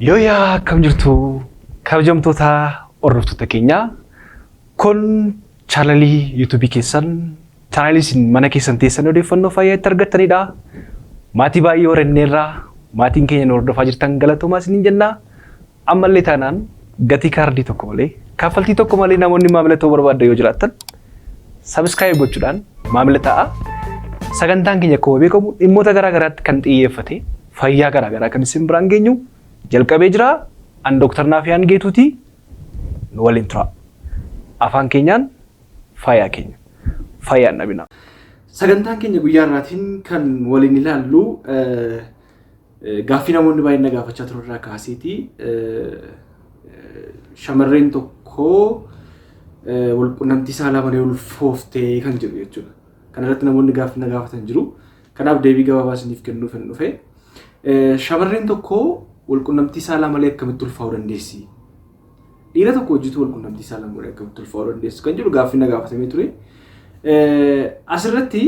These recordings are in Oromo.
Yooyaa, akkam jirtu kabajamtoota hordoftoota keenyaa? Kun chaanalii yuutuubii keessan, chaanalii isin mana keessan teessan odeeffannoo fayyaa itti argattanidha. Maatii baay'ee horanneerraa, maatiin keenya nu hordofaa jirtan galatoomaa isiniin jenna. Ammallee taanaan gatii kaardii tokko malee, kaffaltii tokko malee namoonni maamila ta'uu barbaaddan yoo jiraattan, subscribe gochuudhaan maamila ta'a. Sagantaan keenya akkuma beekamu dhimmoota garaa garaatti kan xiyyeeffate, fayyaa garaa garaa kan isin biraan geenyu jalqabee jira. An Dooktar Naafiyaan Geetuuti, nu waliin tura. Afaan keenyaan fayyaa keenya. Fayyaan dhabina. Sagantaan keenya guyyaa har'aatiin kan waliin ilaallu gaaffii namoonni baay'een na gaafachaa turan irraa kaaseeti. Shamarreen tokko walqunnamtii saalaa malee ulfooftee kan jedhu jechuudha. Kana irratti namoonni gaaffii na gaafatan jiru. Kanaaf deebii gabaabaa isiniif kennuuf hin dhufe. Shamarreen tokko walqunnamtii saalaa malee akkamitti ulfaa'uu dandeessi? Dhiira tokko hojjetu walqunnamtii saalaa malee akkamitti ulfaa'uu dandeessu kan jedhu gaaffii na gaafatamee ture. Asirratti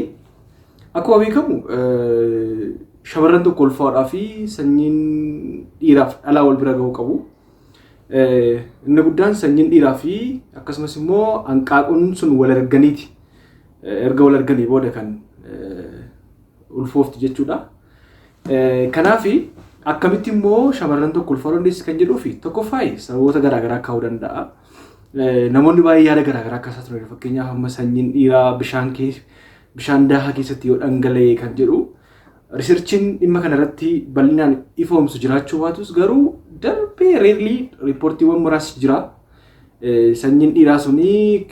akkuma beekamu shamarran tokko ulfaa'uudhaa fi sanyiin dhiiraaf dhalaa wal bira ga'uu qabu. Inni guddaan sanyiin dhiiraa fi akkasumas immoo hanqaaquun sun wal arganiiti. Erga wal arganii booda kan ulfoofti jechuudha. Kanaaf akkamitti immoo shamarran tokko ulfaa'uu dandeessi kan jedhuu fi tokkoffaa sababoota garaagaraa kaa'uu danda'a. Namoonni baay'ee yaada garaagaraa kaasaa turan. Fakkeenyaaf, amma sanyiin dhiiraa bishaan bishaan daakaa keessatti yoo dhangala'e kan jedhu, researchiin dhimma kanarratti bal'inaan ifoomsu jiraachuu baatus, garuu darbee rarely reportiiwwan muraasni jira. Sanyiin dhiiraa suni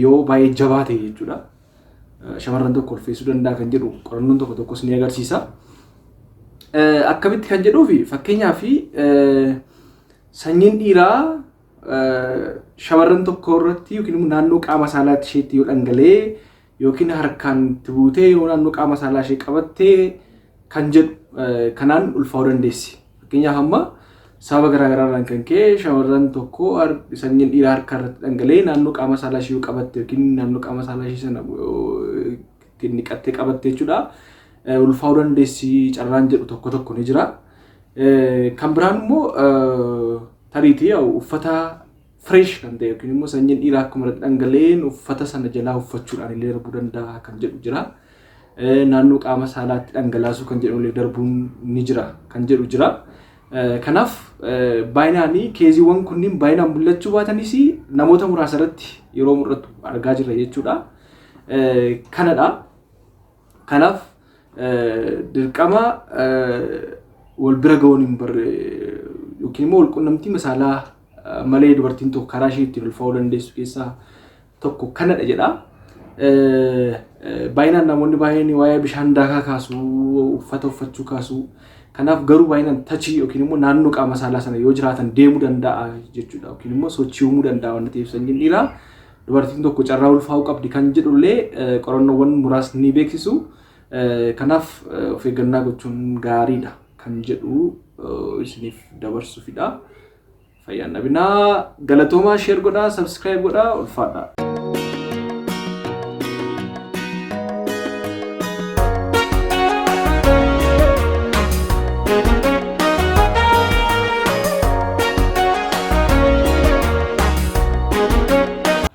yoo baay'ee jabaa ta'e jechuudha, shamarran tokko ulfeessuu danda'a kan jedhu qorannoon tokko tokkos ni agarsiisa. Akkamitti kan jedhuufi, fakkeenyaaf, sanyiin dhiiraa shamarran tokko irratti yookiin immoo naannoo qaama saalaatti isheetti yoo dhangala'ee yookiin harkaan itti buutee yoo naannoo qaama saalaa ishee qabattee kan jedhu, kanaan ulfaa'uu dandeessi. Fakkeenyaaf, amma sababa garaa garaarraan kan ka'e shamarran tokko sanyiin dhiiraa harka irratti dhangala'ee naannoo qaama saalaa ishee yoo qabatte yookiin naannoo qaama saalaa ishee sana ittiin dhiqattee qabatte jechuudha, ulfaa'uu dandeessi carraan jedhu tokko tokko ni jira. Kan biraan immoo tariitii uffata fresh kan ta'e yookiin immoo sanyiin dhiiraa akkuma irratti dhangala'een uffata sana jalaa uffachuudhaan illee darbuu danda'a kan jedhu jira. Naannoo qaama saalaatti dhangalaasuu kan jedhu illee darbuun ni jira kan jedhu jira. Kanaaf baay'inaan caseiiwwan kunniin baay'inaan mul'achuu baatanis, namoota muraasa irratti yeroo mul'atu argaa jirra jechuudha. Kanadha. Kanaaf dirqama wal bira ga'uun hin barre yookiin immoo walqunnamtii saalaa malee dubartiin tokko karaa ishee ittiin ulfaa'uu dandeessu keessaa tokko kanadha jedha. Baay'inaan namoonni baay'een waa'ee bishaan daakaa kaasuu, uffata uffachuu kaasuu. Kanaaf garuu baay'inaan touchii yookiin immoo naannoo qaama saalaa sana yoo jiraatan deemuu danda'a jechuudha. Yookiin immoo sochii uumuu danda'a waan ta'eef, sanyiin dhiiraa dubartiin tokko carraa ulfaa'uu qabdi kan jedhullee qorannoowwan muraasni ni beeksisu. Kanaaf of eeggannaa gochuun gaariidha kan jedhu isiniif dabarsuufidha. Fayyaan dhabinaa, galatoomaa, share godhaa, subscribe godhaa, ulfaadhaa.